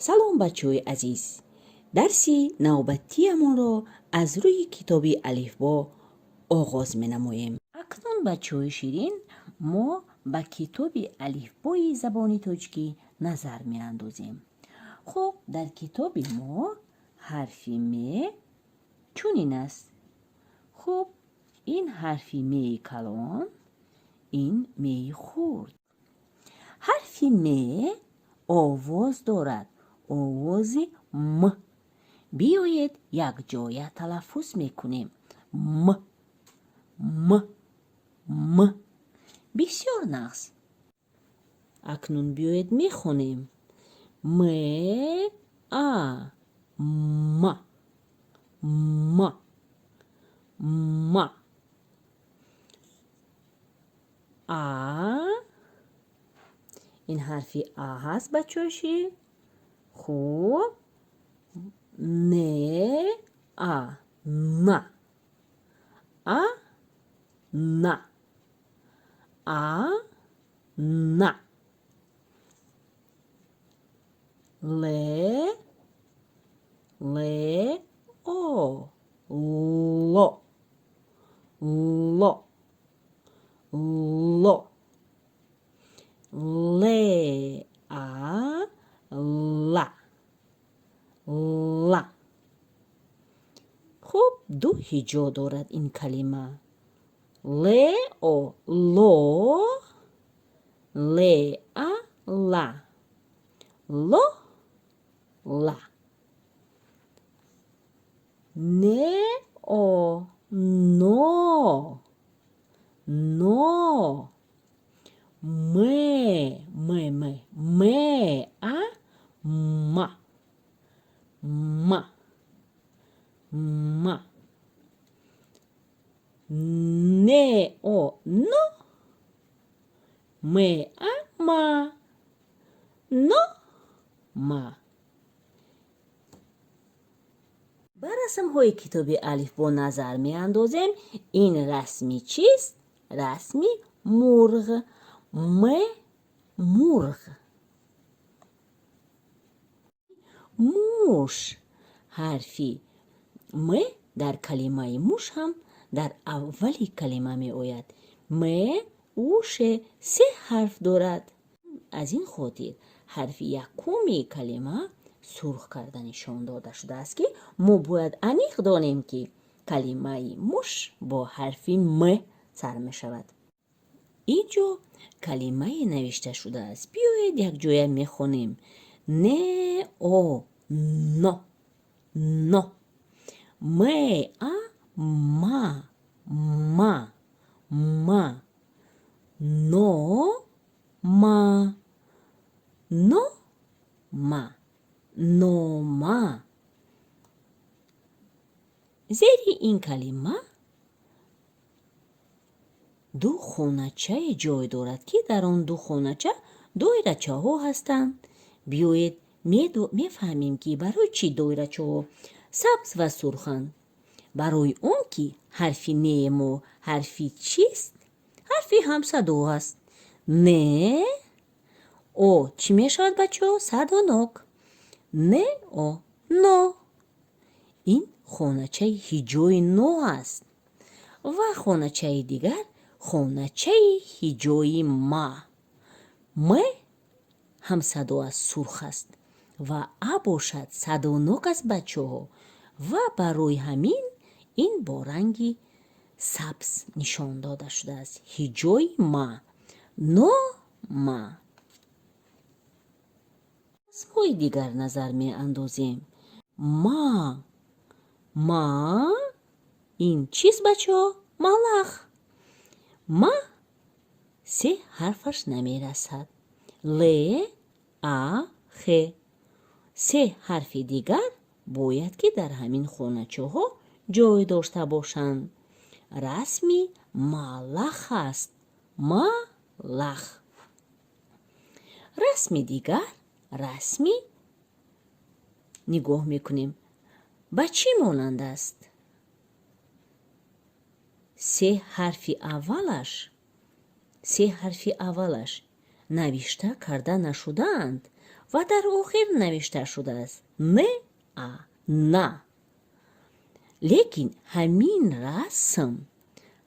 Салом, бачаҳои азиз! Дарси навбатиамонро аз рӯи китоби алифбо оғоз менамоем. Акнун, бачаҳои ширин, мо ба китоби алифбои забони тоҷикӣ назар меандозем. Хуб, дар китоби мо ҳарфи м чунин аст. Хуб, ин ҳарфи меи калон, ин меи хурд. Ҳарфи м овоз дорад, овози м. Биёед, якҷоя талаффуз мекунем: м, м, м. Бисёр нағз. Акнун биёед, мехонем: м, а, ма, ма, ма. А, ин ҳарфи а ҳаст, бачаҳои ширин. Хуб, н, а, на, а, на, а, на. Л, л, о, ло, ло, ло. Л, а, ла, ла. Хуб, ду ҳиҷо дорад ин калима: л, о, ло, л, а, ла, ло, ла. Н, о, но, но. М, м, м, м, а, ма, ма, ма. Н, о, но, м, а, ма, но, ма. Ба расмҳои китоби алифбо назар меандозем. Ин расми чист? Расми мурғ. М, мурғ, муш. Ҳарфи м дар калимаи муш ҳам дар аввали калима меояд. М, у, ш, се ҳарф дорад. Аз ин хотир ҳарфи якуми калима сурх карда нишон дода шудааст, ки мо бояд аниқ донем, ки калимаи муш бо ҳарфи м сар мешавад. Ин ҷо калимае навишта шудааст. Биёед, якҷоя мехонем: н, о, но, но. М, а, ма, ма, ма. Но, ма, но, ма, нома. Зери ин калима ду хоначае ҷой дорад, ки дар он ду хонача доирачаҳо ҳастанд. Биёед, мефаҳмем, ки барои чӣ доирачаҳо сабз ва сурханд. Барои он ки ҳарфи не мо ҳарфи чист? Ҳарфи ҳамсадо аст. Не, о чӣ мешавад, бачаҳо? Садонок. Не, о, но. Ин хоначаи ҳиҷои но аст ва хоначаи дигар хоначаи ҳиҷои ма. М ҳамсадо аст, сурх аст ва а бошад, садонок аст, бачаҳо, ва барои ҳамин ин бо ранги сабз нишон дода шудааст. Ҳиҷои ма, но, ма. Расмҳои дигар назар меандозем. Ма, ма. Ин чист, бачаҳо? Малах. Ма се ҳарфаш намерасад: л, а, х. Се ҳарфи дигар бояд, ки дар ҳамин хоначаҳо ҷой дошта бошанд. Расми малах аст, малах. Расми дигар, расми нигоҳ мекунем, ба чӣ монанд аст? Се ҳарфи аввалаш, се ҳарфи аввалаш навишта карда нашудаанд. Ва дар охир навишта шудааст н а на. Лекин ҳамин расм,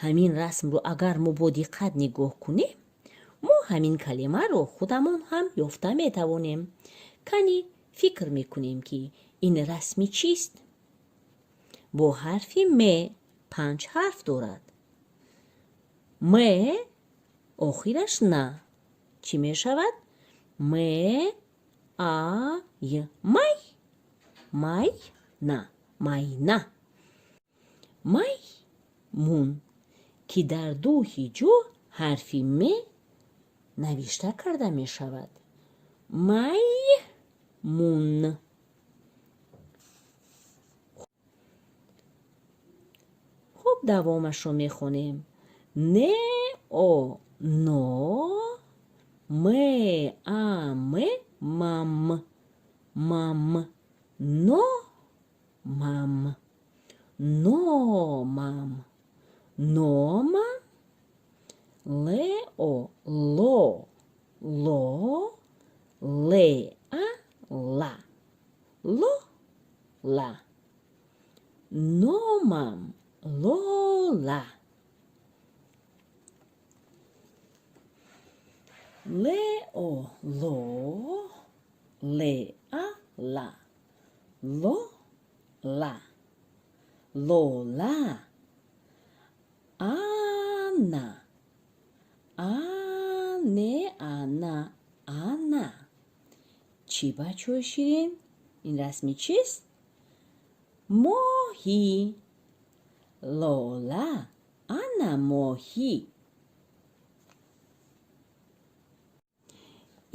ҳамин расмро агар мо бо диққат нигоҳ кунем, мо ҳамин калимаро худамон ҳам ёфта метавонем. Кани фикр мекунем, ки ин расми чист? Бо ҳарфи м панҷ ҳарф дорад. М охираш на. Чӣ мешавад? М а й май. Май на. Майна. Май мун, ки дар ду ҳиҷо ҳарфи м навишта карда мешавад. Май мун. Хуб, давомашро мехонем. Н о но м а м мам мам но мам номам номам л о ло ло л а ла ло ла номам лола. Л о ло л а ла ло ла лола. Ана а не ана ана. Чӣ, бачаҳои ширин, ин расми чист? Моҳӣ. Лола ана моҳӣ.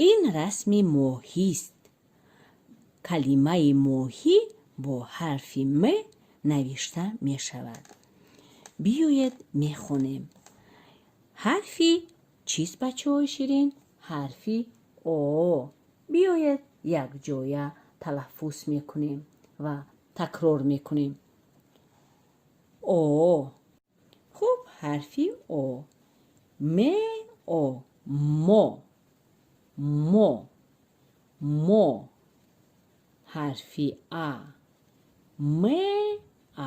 Ин расми моҳист. Калимаи моҳӣ бо ҳарфи м навишта мешавад. Биёед мехонем. Ҳарфи чист, бачаҳои ширин? Ҳарфи о. Биёед якҷоя талаффуз мекунем ва такрор мекунем. О. Хуб, ҳарфи о. М о мо мо мо. Ҳарфи а. М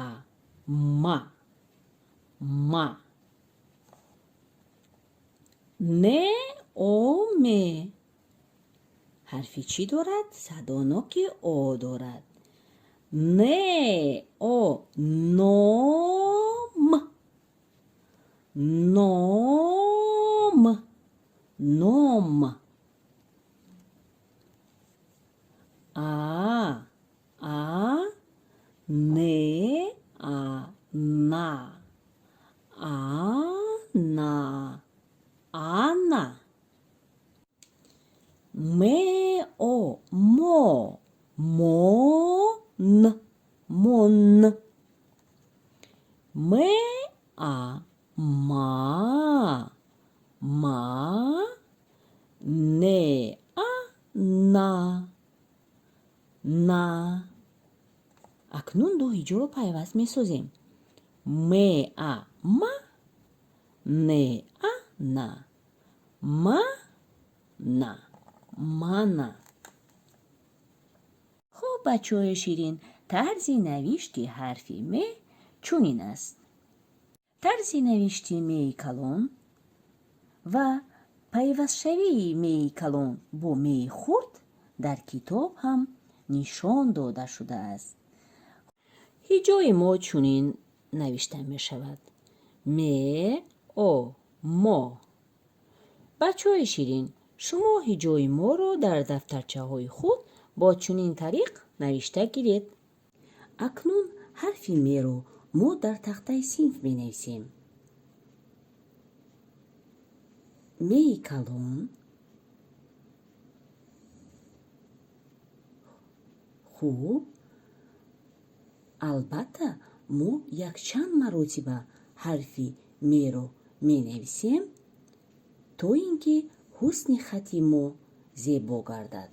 а ма ма. Н о м. Ҳарфи чӣ дорад? Садоноки о дорад. Н о ном ном ном. А а н а на а на ана. М о мо мо н мон. М а ма ма н а на на. Акнун ду ҳиҷоро пайваст месозем. М а ма н а на ма на мана. Хуб, бачаҳои ширин, тарзи навишти ҳарфи м чунин аст. Тарзи навишти меи калон ва пайвастшавии меи калон бо меи хурд дар китоб ҳам нишон дода шудааст. Ҳиҷои мо чунин навишта мешавад. М о мо. Бачаҳои ширин, шумо ҳиҷои моро дар дафтарчаҳои худ бо чунин тариқ навишта гиред. Акнун ҳарфи меро мо дар тахтаи синф менависем. Меи калон хуб, албатта мо якчанд маротиба ҳарфи меро менависем, то ин ки ҳусни хати мо зебо гардад.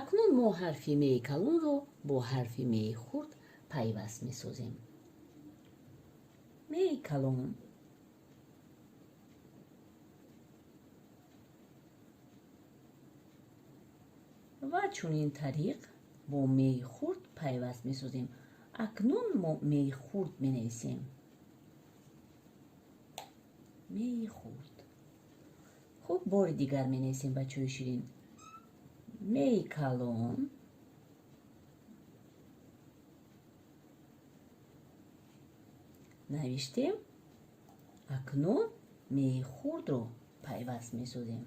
Акнун Мо ҳарфи меи калонро бо ҳарфи меи хурд пайваст месозем. Меи калон ва чунин тариқ бо меи хурд пайваст месозем. Акнун мо меи хурд менависем. Меи хурд. Хуб, бори дигар менависем, бачаҳои ширин. Меи калон навиштем. Акнун меи хурдро пайваст месозем.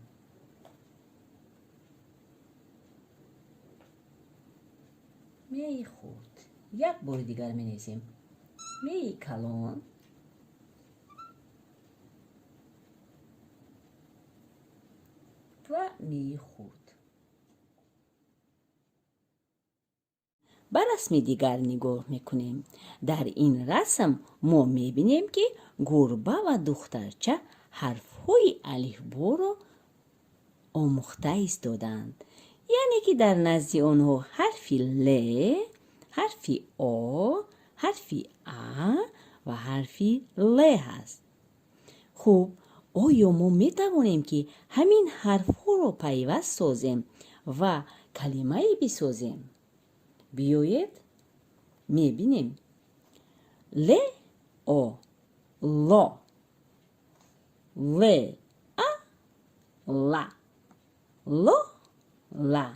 Меи хурд. Як бори дигар менависем. Меи калон ва меи хурд. Ба расми дигар нигоҳ мекунем. Дар ин расм мо мебинем, ки гурба ва духтарча ҳарфҳои алифборо омӯхта истодаанд. Яъне ки дар назди онҳо ҳарфи л, ҳарфи о, ҳарфи а ва ҳарфи л ҳаст. Хуб, оё мо метавонем, ки ҳамин ҳарфҳоро пайваст созем ва калимае бисозем? Биёед мебинем. Л о ло, л а ла, ло ла.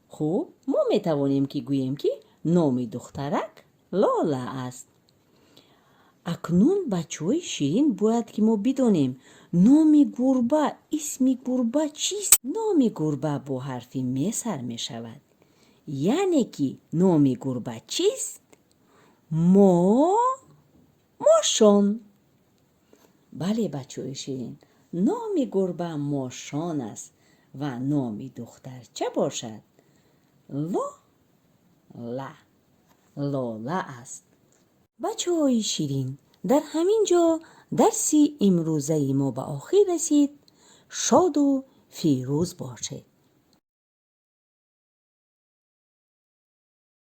Хуб, мо метавонем, ки гӯем, ки номи духтарак Лола аст. Акнун, бачаҳои ширин, бояд ки мо бидонем, номи гурба, исми гурба чист. Номи гурба бо ҳарфи м сар мешавад. Яъне ки номи гурба чист? Мошон. Бале, бачаҳои ширин, номи гурба Мошон аст ва номи духтарча бошад Лола, Лола аст. Бачаҳои ширин, дар ҳамин ҷо дарси имрӯзаи мо ба охир расид. Шоду фирӯз бошед.